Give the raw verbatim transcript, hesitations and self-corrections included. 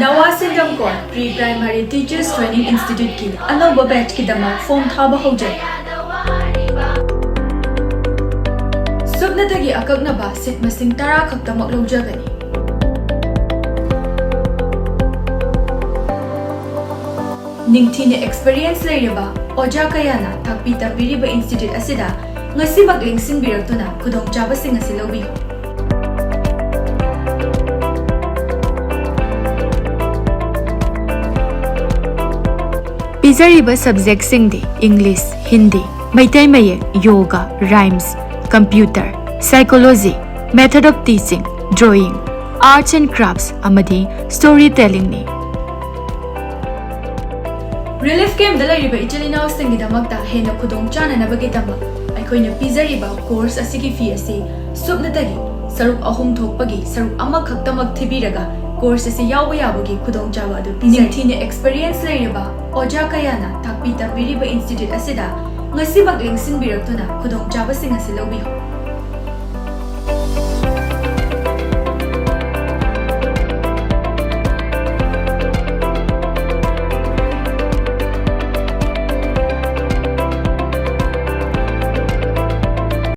ꯅꯋꯥ ꯁꯤꯡꯗꯝꯀꯣꯟ Pre Primary Teachers Training Instituteꯀꯤ ꯑꯅꯧꯕ batchꯀꯤꯗꯃꯛ form ꯊꯥꯕ ꯍꯧꯖꯔꯤ꯫ ꯁꯨꯞꯅꯇꯒꯤ ꯑꯀꯛꯅꯕ seat ꯃꯁꯤꯡ ꯇꯔꯥ ꯈꯛꯇꯃꯛ ꯂꯧꯖꯒꯅꯤ꯫ ꯅꯤꯡꯊꯤꯅ experience ꯂꯩꯔꯕ ꯑꯣꯖꯥ ꯀꯌꯥꯅ ꯇꯥꯛꯄꯤ ꯇꯝꯕꯤꯔꯤꯕ institute ꯑꯁꯤꯗ ꯉꯁꯤꯃꯛ ꯂꯦꯡꯁꯤꯟꯕꯤꯔꯛꯇꯨꯅ ꯈꯨꯗꯣꯡꯆꯥꯕꯁꯤꯡ ꯑꯁꯤ ꯂꯧꯕꯤꯌꯨ꯫ ꯄꯤꯖꯔꯤꯕ subjectꯁꯤꯡꯗꯤ English, Hindi, ꯃꯩꯇꯩ ꯃꯌꯦꯛ, yoga, rhymes, computer, psychology, method of teaching, drawing, arts and crafts ꯑꯃꯗꯤ story tellingꯅꯤ꯫ Relief campꯗ ꯂꯩꯔꯤꯕ ꯏꯆꯤꯜ ꯏꯅꯥꯎꯁꯤꯡꯒꯤꯗꯃꯛꯇ ꯍꯦꯟꯅ ꯈꯨꯗꯣꯡ ꯆꯥꯅꯅꯕꯒꯤꯗꯃꯛ ꯑꯩꯈꯣꯏꯅ ꯄꯤꯖꯔꯤꯕ course ꯑꯁꯤꯒꯤ fee ꯑꯁꯤ ꯁꯨꯞꯅꯇꯒꯤ ꯁꯔꯨꯛ ꯑꯍꯨꯝ ꯊꯣꯛꯄꯒꯤ ꯁꯔꯨꯛ ꯑꯃꯈꯛꯇꯃꯛ ꯊꯤꯕꯤꯔꯒ course ꯑꯁꯤ ꯌꯥꯎꯕ ꯌꯥꯕꯒꯤ ꯈꯨꯗꯣꯡꯆꯥꯕ ꯑꯗꯨ ꯄꯤꯖꯔꯤ꯫ ꯅꯤꯡꯊꯤꯅ experience ꯂꯩꯔꯕ ꯑꯣꯖꯥ ꯀꯌꯥꯅ ꯇꯥꯛꯄꯤ ꯇꯝꯕꯤꯔꯤꯕ institute ꯑꯁꯤꯗ ꯉꯁꯤꯃꯛ ꯂꯦꯡꯁꯤꯟꯕꯤꯔꯛꯇꯨꯅ ꯈꯨꯗꯣꯡꯆꯥꯕꯁꯤꯡ ꯑꯁꯤ ꯂꯧꯕꯤꯌꯨ꯫